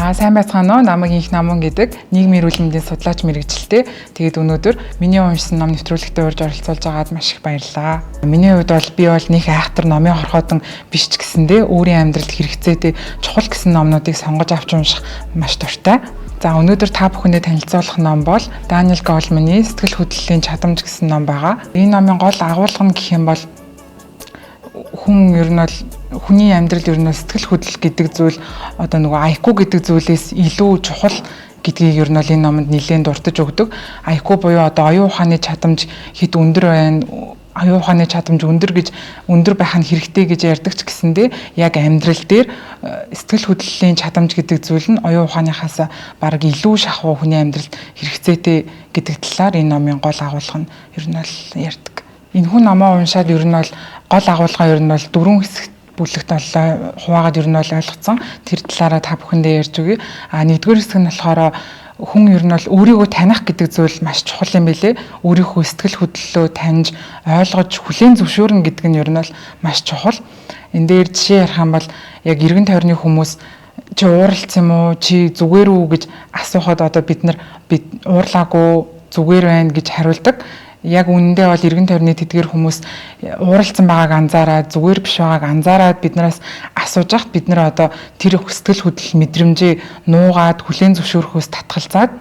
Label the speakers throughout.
Speaker 1: За, сайн байцгаана уу? Намайг Инх Намун гэдэг, нийгмийн эрүүл мэндийн судлаач мэргэжилтэй. Тэгээд өнөөдөр миний уншсан ном нэвтрүүлэгтээ урьж оролцуулж байгаад маш их баярлалаа. Миний хувьд бол би бол нэг айхтар номын хорхоодон биш ч гэсэндээ өөрийн амьдралд хэрэгцээтэй, чухал гэсэн номнуудыг сонгож авч унших маш дуртай. За, өнөөдөр та бүхэндээ танилцуулах ном бол Даниэл Голманы "Сэтгэл хөдлөлийн чадамж" гэсэн ном байгаа. Энэ номын гол агуулга нь гэх юм бол хүн ер нь бол хүний амьдрал ер нь сэтгэл хөдлөл гэдэг зүйл одоо нөгөө IQ гэдэг зүйлээс илүү чухал гэдгийг ер нь бол энэ номонд нэлээд дуртаж өгдөг. IQ буюу одоо оюун ухааны чадамж хэд өндөр байна, оюун ухааны чадамж өндөр гэж, өндөр байх нь хэрэгтэй гэж ярьдаг ч гэсэндээ яг амьдрал дээр сэтгэл хөдлөлийн чадамж гэдэг зүйл нь оюун ухааныхаас бараг илүү шахуу хүний амьдралд хэрэгцээтэй гэдэг талаар энэ номын гол агуулга нь ер нь бол ярьдаг. Энэхүү номоо уншаад ер нь бол гол агуулгаа ер нь бол дөрвөн хэсэгт бүлэгт боллоо хуваагаад ер нь бол ойлгоцсон. Тэр талаараа та бүхэндээ ярьж өгье. А нэгдүгээр хэсэг нь болохоор хүн ер нь бол өөрийгөө таних гэдэг зүйл маш чухал юм билэ. Өөрийнхөө сэтгэл хөдлөлөө таньж, ойлгож, хүлээн зөвшөөрнө гэдэг нь ер нь бол маш чухал. Энэ дээр жишээ ярих юм бол яг эргэн тойрны хүмүүс "Чи ууралсан юм уу? Чи зүгээр үү?" гэж асуухад одоо бид нар "Би уурлаагүй, зүгээр байна" гэж хариулдаг. Яг үнэндээ бол эргэн тойрны тэдгээр хүмүүс ууралсан байгааг анзаараад, зүгээр биш байгааг анзаараад биднээс асууж байхад бид нар одоо тэр сэтгэл хөдлөл мэдрэмжээ нуугаад, хүлээн зөвшөөрөхөөс татгалзаад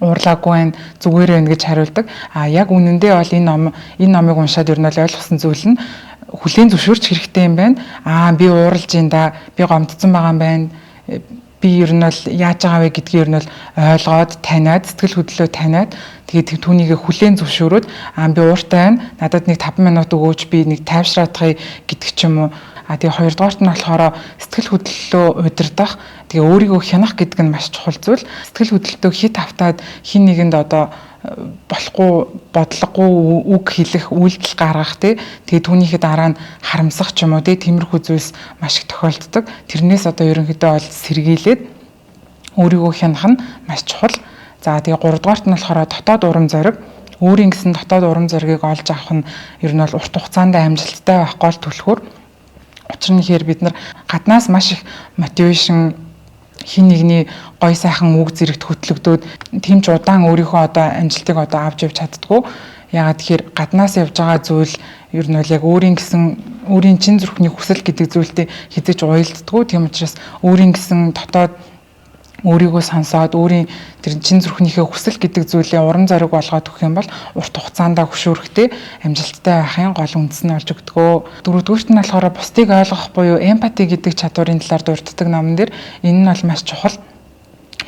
Speaker 1: "Уурлаагүй байна, зүгээр байна" гэж хариулдаг. А яг үнэндээ бол энэ номыг уншаад ер нь бол ойлгосон зүйл нь хүлээн зөвшөөрч хэрэгтэй юм байна. Аа, би ууралж ин да, би гомдсон байгаа юм байна, би ер нь бол яаж байгаа вэ гэдгийг ер нь бол ойлгоод, таниад, сэтгэл хөдлөлөө таниад, тэгээд түүнийг хүлээн зөвшөөрөөд, "Аа, би ууртай байна. Надад нэг 5 минут өгөөч, би нэг тайвшраадахыг" гэдэг ч юм уу. А тэгээ хоёрдугаарт нь болохоор сэтгэл хөдлөлөө удирдах, тэгээ өөрийгөө хянах гэдэг нь маш чухал зүйл. Сэтгэл хөдлөлтөө хэт автаад хэн нэгэнд одоо болохгүй, бодлогогүй үг хэлэх, үйлдэл гаргах тий. Тэгээ түүнийхээ дараа нь харамсах ч юм уу тий, тиймэрхүү зүйлс маш их тохиолддог. Тэрнээс одоо ерөнхийдөө бол сэргийлээд өөрийгөө хянах нь маш чухал. За, тэгээ гуравдугаарт нь болохоор дотоод урам зориг, өөрийн гэсэн дотоод урам зоригийг олж авах нь ер нь бол урт хугацаанд амжилттай байх гол түлхүүр. Учир нь ихээр бид нар гаднаас маш их motivation, хэн нэгний гой сайхан үг зэрэгт хөтлөгдөөд тийм ч удаан өөрийнхөө одоо амжилтыг одоо авч явж чаддаггүй. Яагаад тэгэхээр гаднаас явж байгаа зүйл ер нь бол яг өөрийн гэсэн, өөрийн чин зүрхний хүсэл гэдэг зүйлтэй хэзээ ч уялддаггүй. Тийм учраас өөрийн гэсэн дотоод өөрийгөө сонсоод, өөрийн тэр чин зүрхнийхээ хүсэл гэдэг зүйлээ урам зориг болгоод өгөх юм бол урт хугацаанд хөшүүрэгтэй, амжилттай байхын гол үндэс нь болж өгдөг. Дөрөвдүгüрт нь болохоор бусдыг ойлгох буюу empathy гэдэг чадварын талаар дурддаг номон дээр. Энэ нь бол маш чухал.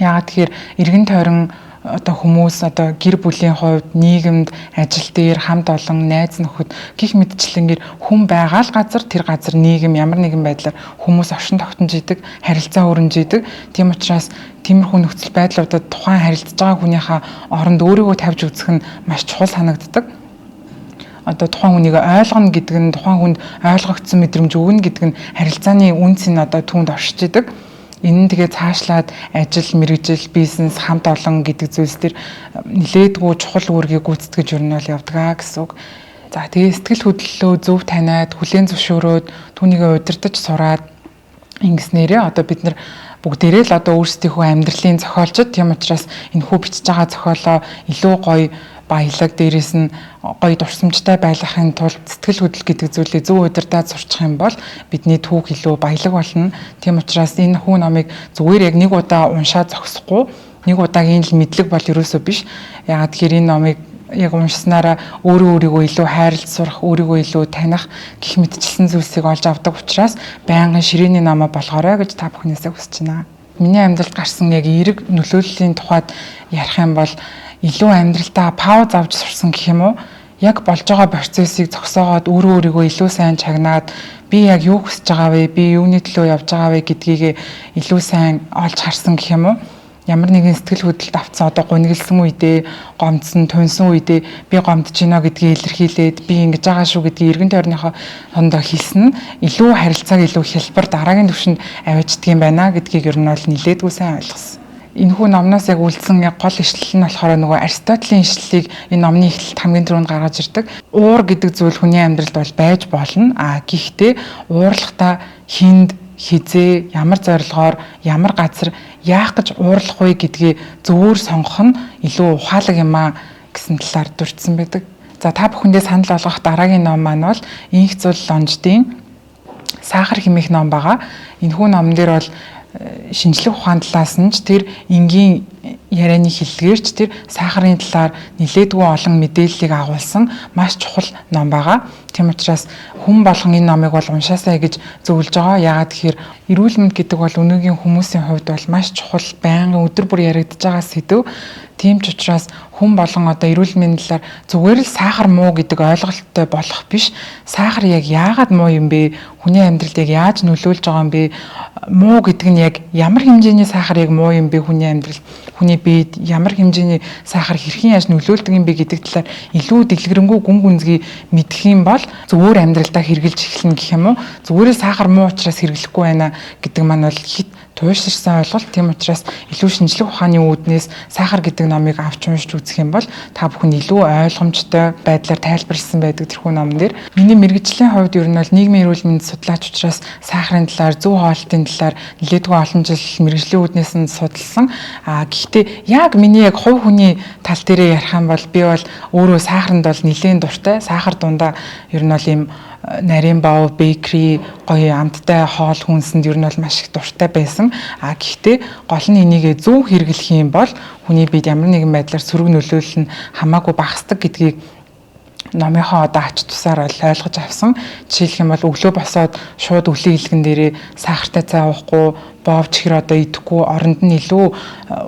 Speaker 1: Яагаад тэгэхээр эргэн тойрон одоо хүмүүс, одоо гэр бүлийн хувьд, нийгэмд, ажил дээр, хамт олон, найз нөхөд гэх мэтчилэнгээр хүн байгаа л газар, тэр газар, нийгэм ямар нэгэн байдлаар хүмүүс оршин тогтнож идэг, харилцаа өрнөж идэг. Тийм учраас тиймэрхүү нөхцөл байдлуудад тухайн харилцаж байгаа хүнийхээ оронд өөрийгөө тавьж үзэх нь маш чухал санагддаг. Одоо тухайн хүнийг ойлгоно гэдэг нь, тухайн хүнд ойлгогдсон мэдрэмж өгнө гэдэг нь харилцааны үнэ цэн одоо түүнд оршиж идэг. Энэ нь тэгээ цаашлаад ажил, мэргэжил, бизнес, хамт олон гэдэг зүйлс төр нилээдгүй чухал үүргийг гүйцэтгэж ер нь бол явдаг гэсэн үг. За, тэгээ сэтгэл хөдлөлөө зөв таниад, хүлээн зөвшөөрөөд, түүнийгээ удирдах сураад ингэснээрээ одоо бид нар бүгдээрээ л одоо өөрсдийнхөө амьдралын зохиолчид. Тийм учраас энэхүү бичиж байгаа зохиолоо илүү гоё, баялаг, дээрээс нь гоё дурсамжтай байлгахын тулд сэтгэл хөдлөл гэдэг зүйлийг зөв удирдаад сурчих юм бол бидний түүх илүү баялаг болно. Тийм учраас энэ хүү номыг зүгээр яг нэг удаа уншаад зогсохгүй, нэг удаагийн л мэдлэг бол ерөөсөө биш. Яагаад тэгэхээр энэ номыг яг уншсанаараа өөрөө өөрийгөө илүү хайрлаж сурах, өөрийгөө илүү таних гэх мэтчилсэн зүйлсийг олж авдаг учраас байнгын ширээний номоо болгоорой гэж та бүхнээсээ хүсэж байна. Миний амьдралд гарсан яг эерэг нөлөөллийн тухайд ярих юм бол илүү амьдралдаа пауз авч сурсан гэх юм уу? Яг болж байгаа процессыг зогсоогоод, өөрөө өөрийгөө илүү сайн чагнаад, би яг юу хүсэж байгаа вэ? Би юуны төлөө явж байгаа вэ гэдгийг илүү сайн олж харсан гэх юм уу? Ямар нэгэн сэтгэл хөдлөлд автсан, одоо гунигласан үедээ, гомдсон, тунсан үедээ би гомдож байна гэдгийг илэрхийлээд, би ингэж байгаа шүү гэдгийг эргэн тойрныхоо хондоо хэлсэн нь илүү харилцааг илүү хялбар дараагийн түвшинд аваачдаг юм байна гэдгийг ер нь бол нилээдгүй сайн ойлгосон. Энэхүү номноос яг үлдсэн яг гол ишлэл нь болохоор нөгөө Аристотелийн ишлэлийг энэ номны эхлэлд хамгийн түрүүнд гаргаж ирдэг. Уур гэдэг зүйл хүний амьдралд бол байж болно. А гэхдээ уурлахдаа хэнд хизээ, ямар зорилгоор, ямар газар яах гэж уурлах вэ гэдгийг зөвөр сонгох нь илүү ухаалаг юм а гэсэн талаар дурдсан байдаг. За, та бүхэндээ санал болгох дараагийн ном маань бол Инх зул лонждын Сахар хэмээх ном байгаа. Энэхүү номон дээр бол шинжлэх ухаан талаас нь ч, тэр энгийн ярианы хэллэгээр ч тэр сахарын талаар нэлээдгүй олон мэдээллийг агуулсан маш чухал ном байгаа. Тийм учраас хүн болгон энэ номыг бол уншаасай гэж зөвлөж байгаа. Яагаад гэхээр эрүүл мэнд гэдэг бол өнөөгийн хүмүүсийн хувьд бол маш чухал, байнгын өдөр бүр яригдж байгаа сэдэв. Тийм ч учраас хүн болгон одоо эрүүл мэндийн талаар зүгээр л сахар муу гэдэг ойлголттой болох биш. Сахар яг яагаад муу юм бэ? Хүний амьдралд яг яаж нөлөөлж байгаа юм бэ? Муу гэдэг нь яг ямар хэмжээний сахар яг муу юм бэ хүний амьдрал, хүний биед ямар хэмжээний сахар хэрхэн яаж нөлөөлдөг юм бэ гэдэг талаар илүү дэлгэрэнгүй гүн гүнзгий мэдэх юм бол зүгээр амьдралдаа хэрэгжилж эхэлнэ гэх юм уу? Зүгээр л сахар муу учраас хэрэглэхгүй байна гэдэг маань бол хэт туйлширсан ойлголт. Тийм учраас илүү шинжлэх ухааны үүднээс сахар гэдэг номыг авч уншиж үзэх юм бол та бүхэн илүү ойлгомжтой байдлаар тайлбарласан байдаг тэрхүү номон дээр. Миний мэргэжлийн хувьд ер нь бол нийгмийн эрүүл мэнд судлаач учраас сахарын талаар, зөв хоолтын талаар нэлээдгүй олон жил мэргэжлийн үүднээс нь судалсан. А гэхдээ яг миний яг хувь хүний тал дээрээ ярих юм бол би бол өөрөө сахаранд бол нэлээн дуртай. Сахар дундаа ер нь бол ийм нарийн бов, bakery, гоё амттай хоол хүнсэнд ер нь бол маш их дуртай байсан. А гэхдээ гол нь энийг зөв хэрэглэх юм бол хүний биед ямар нэгэн байдлаар сөрөг нөлөөлөл нь хамаагүй багасдаг гэдгийг номынхоо одоо ач тусаар бол ойлгож авсан. Жишээлх юм бол өглөө босоод шууд өлийн илгэн дээрээ сахартай цай уухгүй, бов чихэр одоо идэхгүй, оронд нь илүү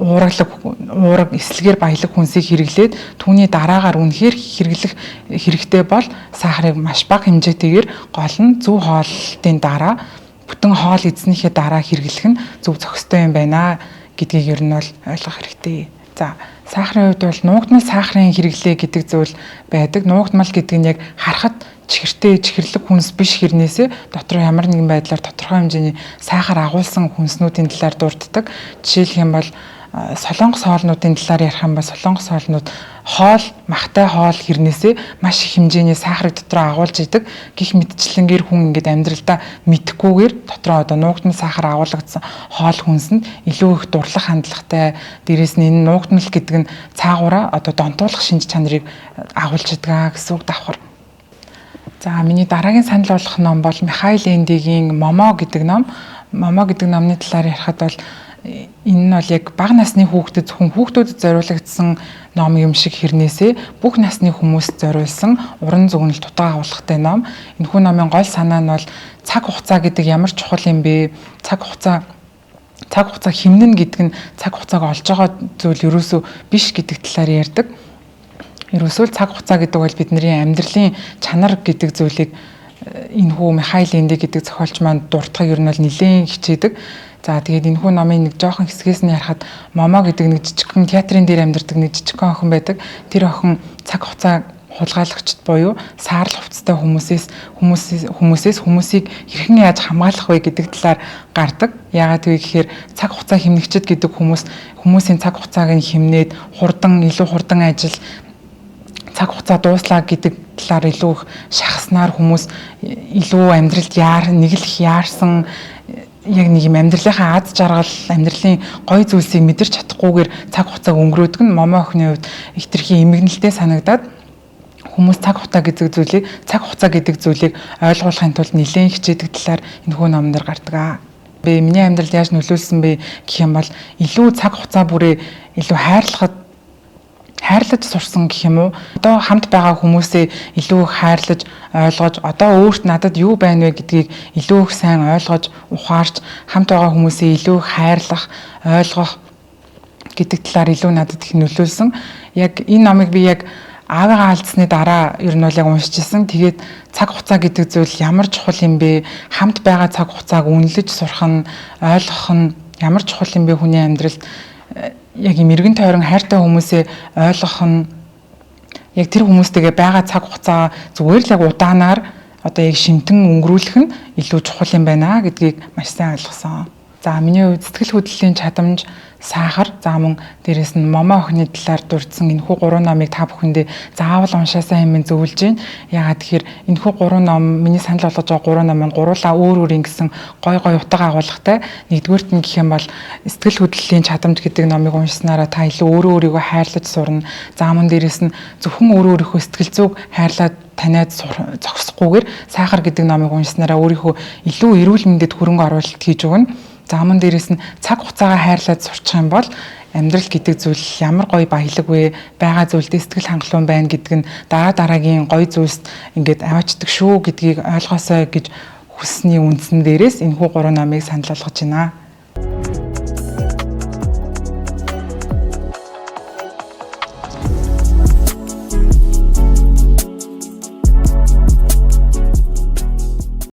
Speaker 1: уураглаг, уураг эслэгээр баялаг хүнсийг хэрэглээд түүний дараагаар үнэхээр хэрэглэх хэрэгтэй бол сахарыг маш бага хэмжээтэйгээр, гол нь зөв хооллолтын дараа, бүтэн хоол идснийхээ дараа хэрэглэх нь зөв зохистой юм байна гэдгийг ер нь бол ойлгох хэрэгтэй. За, сахарын хувьд бол нуугдмал сахарын хэрэглээ гэдэг зүйл байдаг. Нуугдмал гэдэг нь яг харахад чихэртэй, чихэрлэг хүнс биш хэрнээсээ дотор ямар нэгэн байдлаар тодорхой хэмжээний сахар агуулсан хүнснүүдийн талаар дурддаг. Жишээлх юм бол солонгос хоолнуудын талаар ярих юм бол солонгос хоолнууд хоол махтай хоол хэрнээсээ маш их хэмжээний сахарыг дотроо агуулж идэг. Гэх мэтчлэнгээр хүн ингээд амьдралдаа мэдэхгүйгээр дотроо одоо нуугдмал сахар агуулгадсан хоол хүнсэнд илүү их дурлах хандлагатай. Дээрээс нь энэ нуугдмал гэдэг нь цаагаараа одоо донтуулах шинж чанарыг агуулж идэг гэсэн үг давхар. За, миний дараагийн санал болгох ном бол Михаил Эндигийн Момо гэдэг ном. Момо гэдэг номны талаар ярихад бол энэ нь бол яг бага насны хүүхдэд, зөвхөн хүүхдүүдэд зориулагдсан ном юм шиг хэрнээсээ бүх насны хүмүүст зориулсан уран зөгнөл дутаа агуулгатай ном. Энэхүү номын гол санаа нь бол цаг хугацаа гэдэг ямар чухал юм бэ? Цаг хугацаа хэмнэн гэдэг нь цаг хугацааг олж байгаа зүйл ерөөсөө биш гэдэг талаар ярьдаг. Ерөөсөө л цаг хугацаа гэдэг бол бидний амьдралын чанар гэдэг зүйлийг энэхүү Михаил Энди гэдэг зохиолч маань дурдахыг ер нь бол нэлээн хичээдэг. За, тэгээд энэхүү номын нэг жоохон хэсгээс нь ярихад Момо гэдэг нэг жижигхэн театрын дээр амьдардаг нэг жижигхэн охин байдаг. Тэр охин цаг хугацаа хулгайлагчд буюу саарл хувцастай хүмүүсээс хүмүүсийг хэрхэн яаж хамгаалах вэ гэдэг талаар гардаг. Яагаад вэ гэхээр цаг хугацаа хэмнэгчд гэдэг хүмүүс хүмүүсийн цаг хугацааг нь хэмнээд хурдан, илүү хурдан ажил, цаг хугацаа дууслаа гэдэг талаар илүү их шахаснаар хүмүүс илүү амьдралд яар нэг л их яарсан, яг нэг юм амьдралынхаа аз жаргал, амьдралын гоё зүйлсийг мэдэрч чадахгүйгээр цаг хугацааг өнгөрөөдөг нь Момо охины хувьд хэтэрхий эмгэнэлтэй санагдаад хүмүүс цаг хугацаа гэдэг зүйлийг, цаг хугацаа гэдэг зүйлийг ойлгуулахын тулд нэлээн хичээдэг талаар энэхүү номон дээр гардаг. Би миний амьдралд яаж нөлөөлсөн бэ гэх юм бол илүү цаг хугацаа бүрээ илүү хайрлахад хайрлаж сурсан гэх юм уу? Одоо хамт байгаа хүмүүсээ илүү их хайрлаж, ойлгож, одоо өөрт надад юу байна вэ гэдгийг илүү их сайн ойлгож, ухаарч, хамт байгаа хүмүүсээ илүү их хайрлах, ойлгох гэдэг талаар илүү надад их нөлөөлсөн. Яг энэ номыг би яг аавыгаа алдсны дараа ер нь бол яг уншиж исэн. Тэгээд цаг хугацаа гэдэг зүйл ямар чухал юм бэ? Хамт байгаа цаг хугацааг үнэлж сурах нь, ойлгох нь ямар чухал юм бэ хүний амьдралд? Яг юм эргэн тойрон хайртай хүмүүсээ ойлгох нь, яг тэр хүмүүстэйгээ байгаа цаг хугацаа зүгээр л яг удаанаар одоо яг шимтэн өнгөрүүлэх нь илүү чухал юм байна гэдгийг маш сайн ойлгосон. За, миний хувьд сэтгэл хөдлөлийн чадамж, Сахар, за мөн дээрэс нь Момоо охины талаар дурдсан энэхүү гурван номыг та бүхэндээ заавал уншаасай хэмээн зөвлөж байна. Яагаад тэгэхээр энэхүү гурван ном, миний санал болгож байгаа гурван ном нь гурвуулаа өөр өөр ингэсэн гой гой утга агуулгатай. Нэгдүгээрт нь гэх юм бол сэтгэл хөдлөлийн чадамж гэдэг номыг уншсанараа та илүү өөрөө өөрийгөө хайрлаж сурна. За мөн дээрэс нь зөвхөн өөрөө өөрийнхөө сэтгэл зүйг хайрлаад таниад зогсохгүйгээр Сахар гэдэг номыг уншсанараа өөрийнхөө илүү эрүүл мэндэд хөрөнгө оруулалт хийж өгнө. За мөн дээрэс нь цаг хугацаагаа хайрлаад сурчих юм бол амьдрал гэдэг зүйл ямар гоё баялаг вэ? Байгаа зүйлдээ сэтгэл хангалуун байна гэдэг нь дараа дараагийн гоё зүйлс ингээд аваачдаг шүү гэдгийг ойлгосой гэж хүссний үндсэн дээрээс энэхүү гурван номыг санал болгож байна.